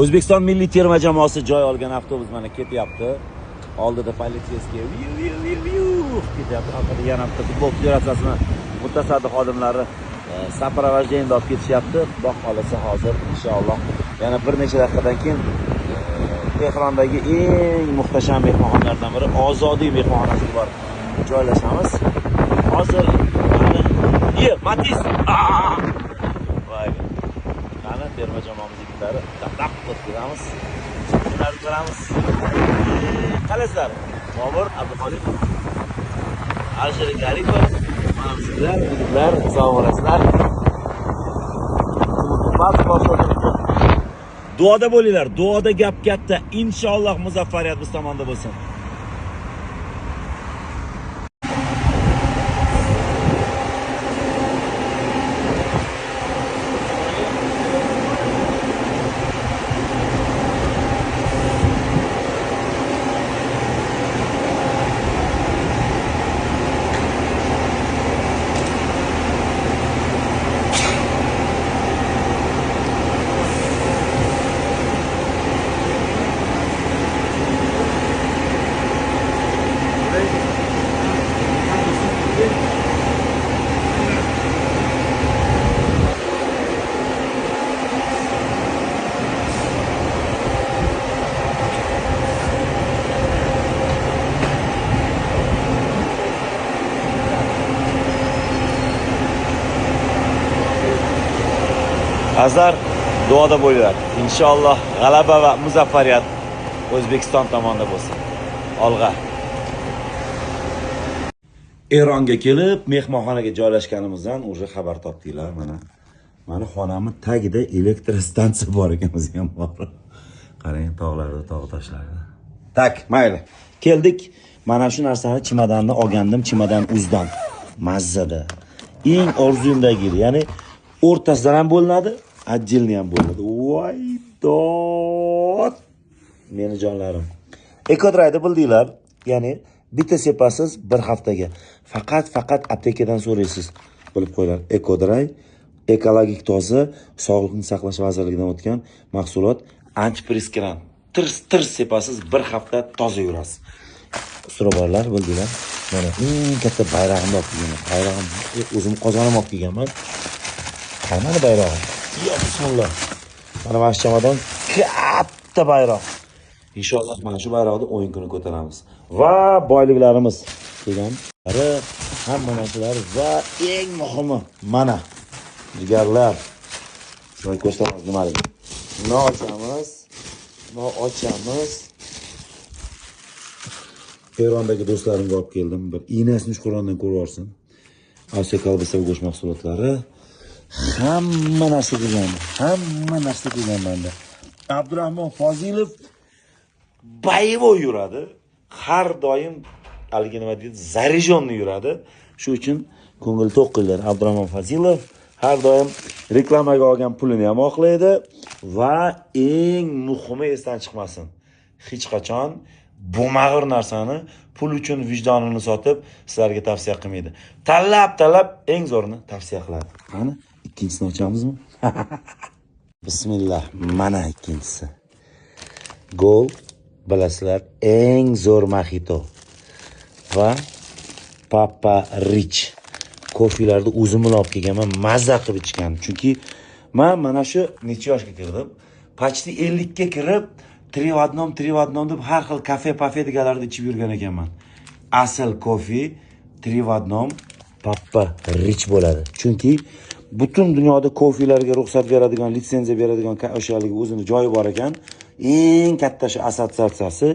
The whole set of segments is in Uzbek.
O'zbekiston milliy terma jamoasi joy olgan avtobus mana ketyapti. Oldida полицейский viu viu viu viu ketyapti. Orqada yana bitta futbol federatsiyasini mutasaddi xodimlari сопровождение da olib ketishyapti. Xudo xolasa hozir inshaalloh yana bir necha daqiqadan keyin Tehrondagi eng muhtasham mehmonxonalardan biri Ozodiy mehmonxonasiga borib joylashamiz. Hozir mana Matiz. Voy. Qani terma jamoamiz yigitlari tap-tap o'tkazamiz. Ularni ko'ramiz. Qalaysizlar? Bobur Abduqodirov, Alisher Garipov, mana sizlar, yigitlar, sog' bo'lasizlar. Duoda bo'linglar, duoda gap katta. Inshaalloh muzaffariyat biz tomonda bo'lsin. Azizlar, duoda bo'linglar. Inshaalloh g'alaba va muzaffariyat O'zbekiston tomonida bo'lsin. Olg'a. Eronga kelib, mehmonxonaga joylashganimizdan уже xabar topdinglar mana. Mani xonamning tagida elektrostansiya bor ekan, o'zi ham bor. Qarang, tog'larda, tog' toshlarda. Tak, mayli. Keldik. Mana shu narsani chimadanni olgandim, chimadan uzdan. Mazzada. Eng orzuyimdagi, ya'ni o'rtasidan ham bo'linadi, отдельный ham bo'linadi. Voy dod! Meni jonlarim. Ekodrayni bildinglar, ya'ni bitta sepasiz bir haftaga. Faqat aptekadan so'raysiz. Bilib qo'yinglar, Ekodray ekologik toza, Sog'liqni saqlash vazirligidan o'tgan mahsulot, antiperspirant. Tirs sepasiz bir hafta toza yurasiz. Surobarlar bildinglar. Mana eng katta bayrog'imni olib kelganman. Bayrog'im, o'zim qozonim olib kelganman. Qani bayrog'im? Yo bismillah. Mana shu chamadon katta bayroq. Inshaalloh mana shu bayroqni o'yin kuni ko'taramiz. Va boyliklarimiz kelganlari, hamma narsalar va eng muhimi mana jigarlar. Sizlarga ko'rsatamiz nimaligini. Buni ochamiz, buni ochamiz. Erondagi do'stlarimga olib keldim. Bir iynasini Qur'ondan ko'rib olsin. Osiyo kolbasa va go'sht mahsulotlari. Hamma narsa kelgan, hamma narsa kelgan menda. Abdurahmon Fozilov боевой yuradi. Har doim haligi nima deydi, заряженный yuradi. Shu uchun ko'ngil to'q qilinglar. Abdurahmon Fozilov har doim reklamaga olgan pulini ham oqlaydi va eng muhimi esdan chiqmasin. Hech qachon bo'lmag'ur narsani pul uchun vijdonini sotib sizlarga tavsiya qilmaydi. Tanlab eng zo'rini tavsiya qiladi. Qani, ikkinchisini ochamizmi? Bismillah, mana ikkinchisi. Gol, bilasizlar, eng zo'r mojito va Papa Rich kofilarni o'zim olib kelganman, mazza qilib ichgan. Chunki men mana shu necha yoshga kirdim? Почти 50 ga kirib, 3 в одном, 3 в одном deb har xil kafe, pafe deganlarni ichib yurgan ekanman. Asl kofe 3 в одном Papa Rich bo'ladi. Chunki butun dunyoda kofilarga ruxsat beradigan, litsenziya beradigan o'sha o'zini joyi bor ekan. Eng katta shu assotsiatsiyasi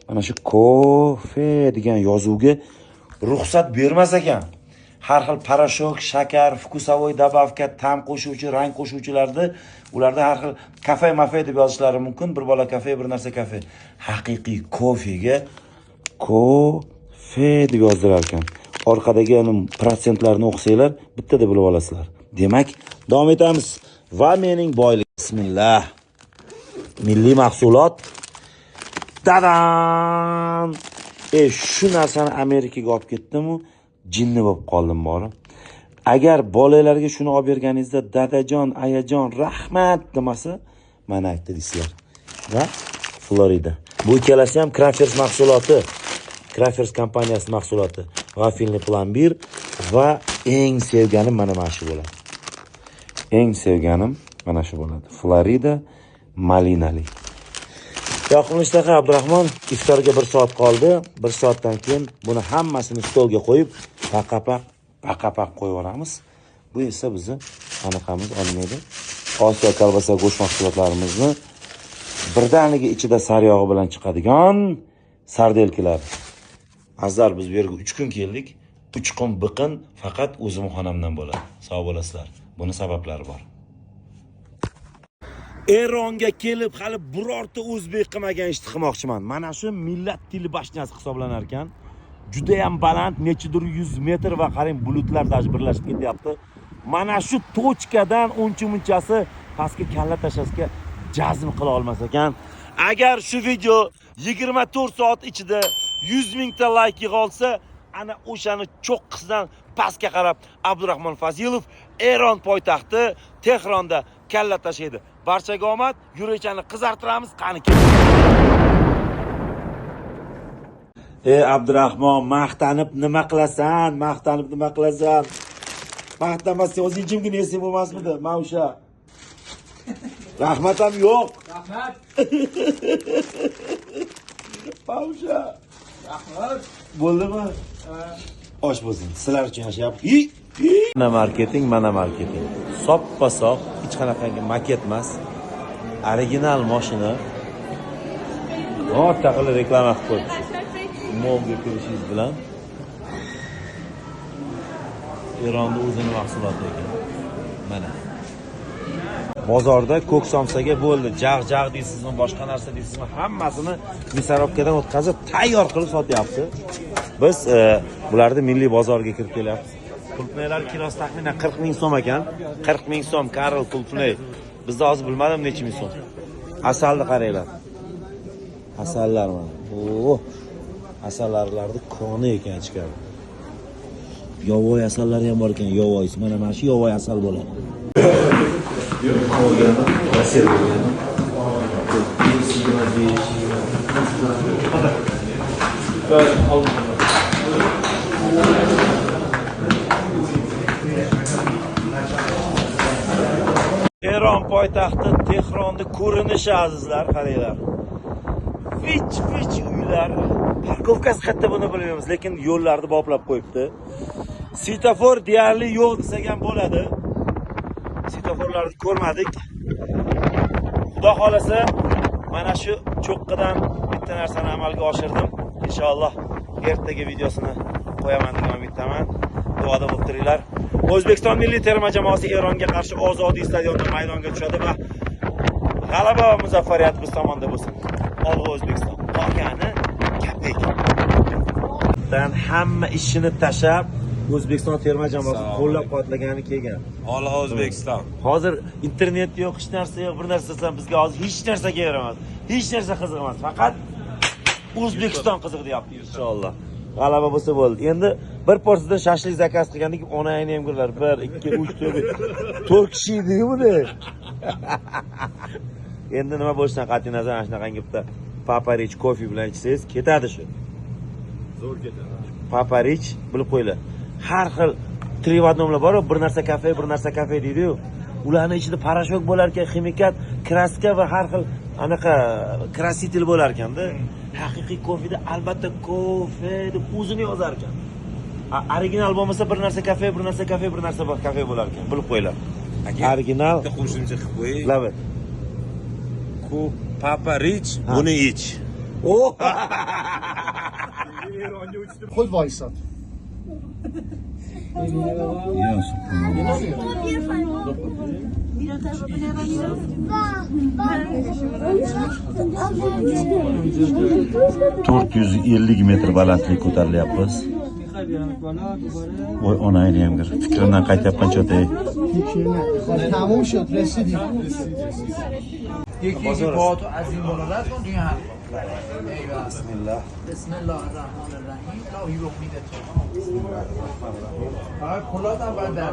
mana shu kofe degan yozuvga ruxsat bermas ekan. Har xil parashok, shakar, вкусовой добавка, ta'm qo'shuvchi, rang qo'shuvchilarni ularda har xil kafe, mafe deb yozishlari mumkin. Bir bola kafe, bir narsa kafe. Haqiqiy kofega kofe deb yozdirar ekan. Orqadagi protsentlarni o'qisanglar, bittada bilib olasizlar. Demak, davom etamiz. Va mening boylik. Bismillah. Milliy mahsulot. Tadam! Shu narsani Amerikaga olib ketdim-u, jinni bo'lib qoldim borib. Agar bolalarga shuni olib berganingizda dadajon, ayajon, rahmat demasa, Mana aytdi deysizlar. Va Florida. Bu ikkalasi ham Crafers mahsuloti. Crafers kompaniyasi mahsuloti. Vafelni plombir va eng sevganim mana shu bo'ladi. Eng sevganim mana shu bo'ladi. Florida malinali. Yoqimli ishtaha Abdurahmon, iftorga 1 soat qoldi. 1 soatdan keyin buni hammasini stolga qo'yib, paqapaq paqapaq qo'yib yuboramiz. Bu esa bizni anaqamiz olmaydi. Osiyo kolbasa go'sht mahsulotlarimizni birdaniga ichida sariyog'i bilan chiqadigan sardelkalar. Azizlar, biz bu yerga 3 kun keldik. 3 kun biqin faqat o'zim xonamdan bo'ladi. Sog' bo'lasizlar. Buni sabablari bor. Eronga kelib hali birorta o'zbek qilmagan ishni qilmoqchiman. Mana shu millat tili bashnasi hisoblanar ekan. Juda ham baland, nechidir 100 metr va qarang, bulutlar даже birlashib ketyapti. Mana shu tochkadan uncha-munchasi pastga kalla tashlashga jazm qila olmas ekan. Agar shu video 24 soat ichida 100 mingta like yig'a olsa, ana o'shani cho'qqisidan pastga qarab Abdurahmon Fazilov Eron poytaxti Tehronda kalla tashlaydi. Barchaga omad, yurakchani qizartiramiz, qani kel. Abdurahmon, maqtanib nima qilasan? Maqtanib nima qilasan? Maqtanmasang o'zing jimgina yesang bo'lmasmidi? Men o'sha. Rahmat ham yo'q. Rahmat. O'sha. Rahmat. Bo'ldimi? Osh bo'lsin. Sizlar uchun yashayapmiz. Mana marketing, mana marketing. Soppa-sog', hech qanaqangi maket emas. Original mashina. Katta qilib reklama qilib qo'yibdi. Molga kirishingiz bilan Eronda o'zini mahsuloti ekan. Mana. Bozorda ko'k somsaga bo'ldi. Jag'-jag' deysizmi, boshqa narsa deysizmi, hammasini misarobkadan o'tkazib tayyor qilib sotyapti. Biz bularni milliy bozorga kirib kelyapmiz. Qulupnaylar kilosi taxminan 40 ming so'm ekan. 40 ming so'm Karl qulupnay. Bizda hozir bilmadim necha ming so'm. Asalni qaranglar. Asallar mana. O, asallarlarni koni ekan ichkari. Yovvoyi asallari ham bor ekan, yovvoyisi. Mana mana shu yovvoyi asal bo'ladi. Eron poytaxti Tehronni ko'rinishi azizlar, qaranglar. Vich-vich uylar. Parkovkasi qayerda buni bilmaymiz, lekin yo'llarni boplab qo'yibdi. Svetofor deyarli yo'q desak ham bo'ladi. Svetoforlarni ko'rmadik. Xudo xolasa mana shu cho'qqidan bitta narsani amalga oshirdim. Inshaalloh ertaga videosini qo'yaman degan umiddaman. Duoda bo'lib turinglar. O'zbekiston milliy terma jamoasi Eronga qarshi Ozodi stadionida maydonga tushadi va g'alaba va muzaffariyat biz tomonda bo'lsin. Olg'a O'zbekiston. Qolgani gap ekan. Dan hamma ishini tashab O'zbekiston terma jamoasi qo'llab-quvvatlagani kelgan. Olg'a O'zbekiston. Hozir internet yo'q, hech narsa yo'q, bir narsa desam bizga hozir hech narsa kerak emas. Hech narsa qiziq emas. Faqat O'zbekiston qiziq deyapti inshaalloh. G'alaba bo'lsa bo'ldi. Endi bir porsiyadan shashlik zakaz qilgandik, onangni ham ko'rlar. 1 2 3 4 4 kishi edi-ku buni. Endi nima bo'lishidan qat'iy nazar, ana shunaqangi bitta Papa Rich kofe bilan ichsangiz ketadi shu. Zo'r ketadi. Papa Rich bilib qo'yinglar. Har xil 3 в одном bor, bir narsa kafe, bir narsa kafe deydi-yu. Ularning ichida parashok bo'lar ekan, ximikat, kraska va har xil anaqa krasitel bo'lar ekanda. Haqiqiy kofeda albatta kofe deb o'zini yozar ekan. Original bo'lmasa bir narsa kafe, bir narsa kafe, bir narsa kafe bo'lar ekan. Bilib qo'yinglar. Original bitta qo'shimcha qilib qo'ying. Love it. Papa Rich buni ich. Oh! Xud vaysat. ...450 metr balandlik ko'tarilyapmiz. Voy onangni ham gir. Fikrimdan qaytyapman cho'tay. Tamom shud, residik. یکی با تو از این بالا رد کن توی حلقه. Bismillah. بسم الله الرحمن الرحیم. الهی رخ میده تو. فقط کلات هم باید در.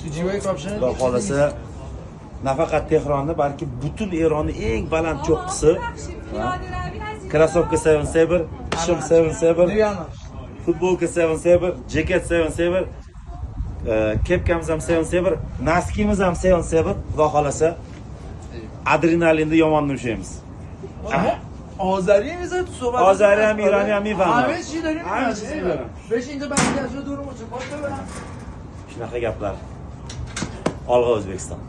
تو جیبای کاپشن. Xudo xolasa Nafaqat Tehronni, balki butun Eronni eng baland cho'qqisi. Krossovka 77, shim 77, futbolka 77, jaket 77, kepkamiz ham 77, носки miz ham 77. Xudo xolasa adrenalinni yomon ushlaymiz. آذری میذاره تو صحبت. آذری هم ایرانی هم میفهمم. همه چی داریم. همه چیز می‌دونم. بش اینجا بعضی از دور مچ ببرم. Shunaqa gaplar. Olg'a O'zbekiston.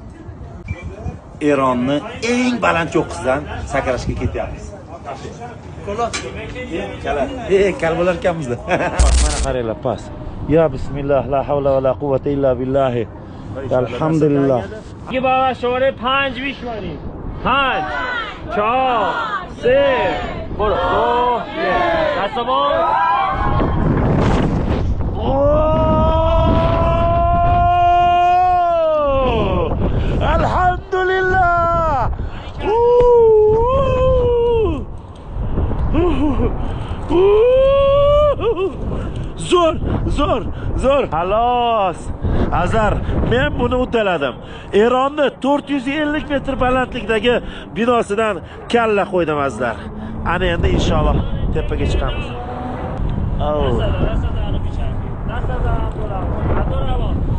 Eronni eng baland cho'qqisidan sakrashga ketyapmiz. Kal bo'lar ekanmiz-da. Mana qaranglar, past. Ya bismillah, la havla va la quvvata illa billah. Alhamdulillah. دیگه بابا شماره 5 میشماریم. 5 4 3 برو 2 1 دست باز. Alhamdulillah. Zo'r, zo'r, zo'r. Xalos. Azar, men buni uddaladim. Eronni 450 metr balandlikdagi binosidan kalla qo'ydim azizlar. Ana endi inshaalloh tepaga chiqamiz.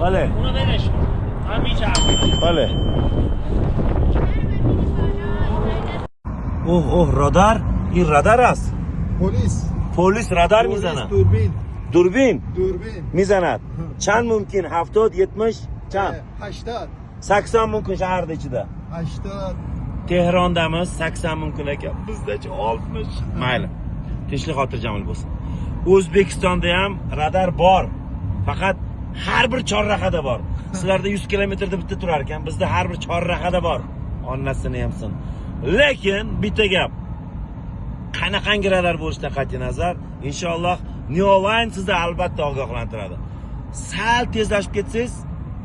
Bale. Bale. Oh, oh, radar. In radar ast. Polis. Polis radar mizanad. Durbin. Durbin. Durbin. Mizanad. Chand mumkin 70, 70, chand? 80. 80 mumkin shaharda ichida. 80. Tehrondamiz, 80 mumkin ekan. Bizdachi 60. Mayli. Tinchlik xotirjamlik bo'lsin. O'zbekistonda ham radar bor. Faqat har bir chorrahada bor. Sizlarda 100 kilometrda bitta turar ekan, bizda har bir chorrahada bor. Onasini hamsin. Lekin bitta gap. Qanaqangi radar bo'lishidan qat'iy nazar, inshaalloh Neoline sizni albatta ogohlantiradi. Sal tezlashib ketsangiz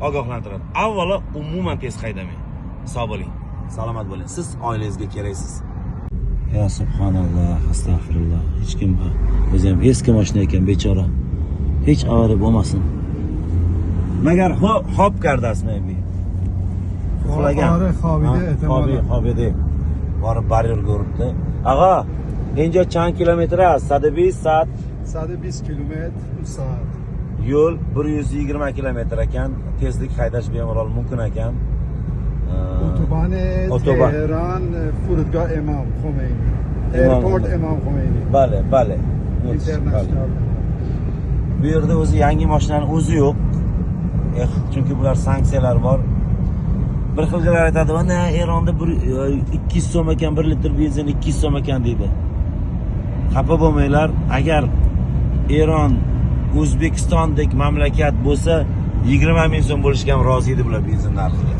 ogohlantiradi. Avvalo umuman tez haydamang. Sog' bo'ling, salomat bo'ling. Siz oilangizga keraksiz. Ya subhanalloh, astag'firulloh. Hech kim o'zi ham eski mashina ekan bechora. Hech avariya bo'lmasin. Magar hop kardasmi bu? Uxlagan. Xobida, xobida. Borib baryer ko'ribdi. Ag'a, inja chand kilometr ast? 120 saat. 120 kilometr soat. Yo'l 120 kilometr ekan. Tezlik haydash bemalol mumkin ekan. Otoban Tehran Furudgoh Imom Xumeyni. Airport Imom Xumeyni. Bale, bale. International. Bu yerda o'zi yangi mashinaning o'zi yo'q. Chunki bular sanksiyalar bor. Bir xilgilar aytadi, "Ana Eronda 200 so'm ekan, 1 litr benzin 200 so'm ekan" deydi. Xafa bo'lmanglar, agar Eron O'zbekistondek mamlakat bo'lsa, 20 ming so'm bo'lishiga ham rozi edi bular benzin narxiga.